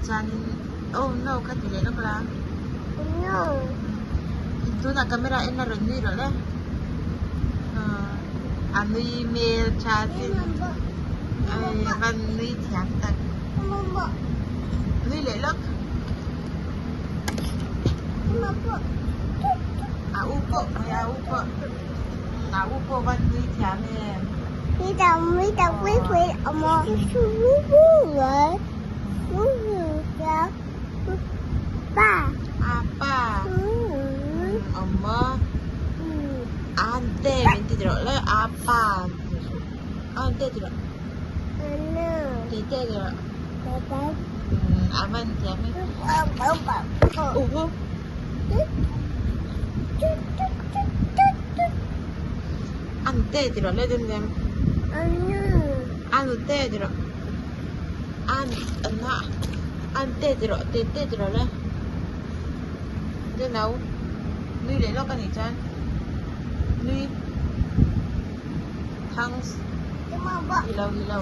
Chuanin oh no kha ti leh lawk la. No. Tunah camera en a rawn nui rawh le. A nui hmel tha sin. Ai van nui thiam tak. Nui leh lawk. A u pawh mai a u pawh. A u pawh van nui thiam em. Apa awm ante min ti rawh le apa ante ti rawh tete ti rawh a van thiam e uhu ante ti rawh le dun vem anute ti rawh. An na an te ti rawh te te ti rawh le nau nui leh lawk a nih chuan nui thangs ti lo ti lo.